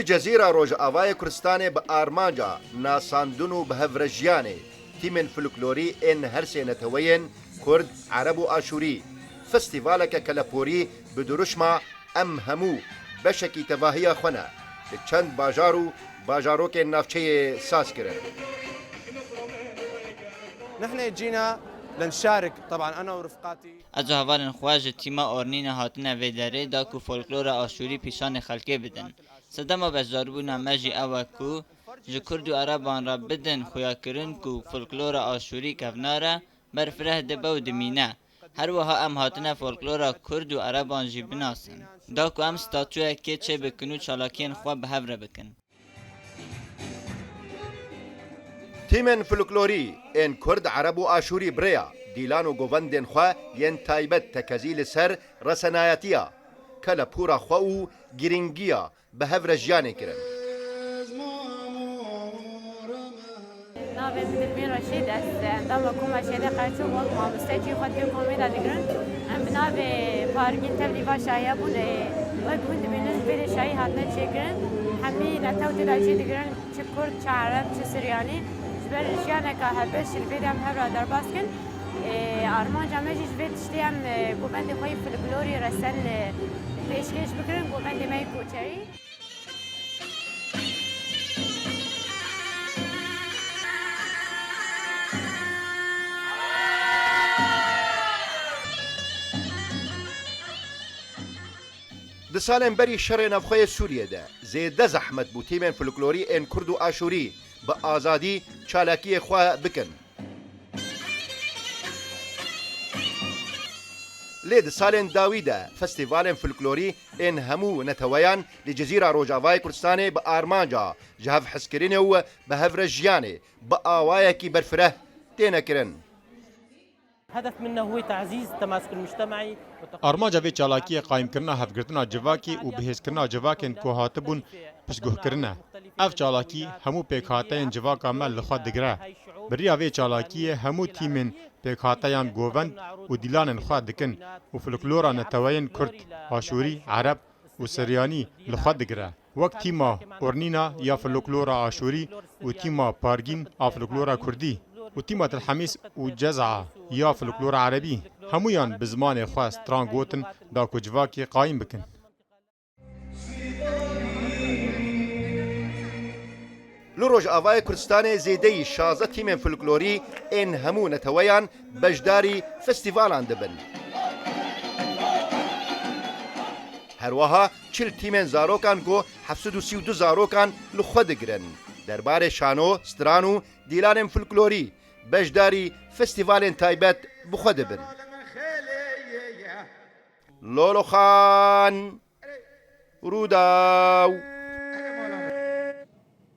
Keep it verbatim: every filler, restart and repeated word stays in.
Cezîra Rojavayê Kurdistanê bi armanca nasandin û bihevrejiyanê tîmên folklorî ên her sê neteweyên Kurd, Ereb û Aşûrî festîvaleke keleporî bi dirûşma Em Hemû Beşekî Tevahiya Xwe Ne li çend bajar û bajarokên navçeyê saz kirin. نحن جينا لنشارك طبعا انا ورفقاتي. Ez û hevalên xwe ji tîma Ornîna hatine vê derê da ku folklora aşûrî pîşanê xelkê bidin. Sedema beşdarbûna me jî ew e ku ji Kurd û Ereban re bidin xuyakirin ku folklora aşûrî kevnar e, berfireh dibe û dimîne. Her wiha em hatine folklora Kurd û Ereban jî binasin. Da ku em statûyekê çêbikin û çalakiyên xwe bi hev re bikin. Tîmên folklorî ên Kurd, Ereb û Aşûrî bi rêya dîlan û govendên xwe yên taybet tekezî li ser resenayetiya, kelepûra xwe û girîngiya bi hev re jiyanê kirin. Navê min Dilbîn Reşîd, ez endama Koma Şêdê Qerçûk wek mamoste cî xwe di vê komê de digirim. Em bi navê Pargîn tevlî va şahiya bûn, ê, wek hûn dibînin vê de şahî hatine çêkirin. Hemî netew tê de cî digirin, çi Kurd, çi Ereb, çi Siryanî. Ji ber jiyaneka hevbeş li vê de em hev re derbas kin. Ê, armanca me jî ji vê tiştê em, ê, govendê xwe yê folklorî resen, ê, pêşkêş bikirin, govendê me yê koçerî. Di salên berî şerê navxwe yê Sûriyê de zêde zehmet bû tîmên folklorî ên Kurd û Aşûrî bi azadî çalakiyê xwe bikin. Lê di salên dawî de festîvalên folklorî ên hemû neteweyan li Cizîra Rojavayê Kurdistanê bi armanca jihevhezkirinê û bi hev re jiyanê bi awayekî berfireh têne kirin. هدف منه هو تعزيز التماسك المجتمعي. Armanca vê çalakiyê qayîmkirina hevgirtina civakê û bihêzkirina civakên ku hatibûn piştguhkirin e. Ev çalakî hemû pêkhateyên civaka me li xwe digire. Bi riya vê çalakiyê hemû tîmên pêkhateyan govend û dîlanên xwe dikin û folklora neteweyên Kurd, Aşûrî, Ereb û Siryanî li xwe digire. Wek tîma Ornîna ya folklora Aşûrî û tîma Pargîn a folklora Kurdî û tîma Tilhemîs û Ceza ya folklora Erebî, hemûyan bi zimanê xwe stran gotin da ku civakê qayîm bikin. Li Rojavayê Kurdistanê zêdeyî şazdeh tîmên folklorî ên hemû neteweyan beşdarî festîvalan dibin. Her wiha çil tîmên zarokan ku heft sed û sî û du zarokan li xwe digirin. Derbarê şano, stran û dîlanên folklorî beşdarî festîvalên taybet bi xwe dibin. Loloxan, Rûdaw.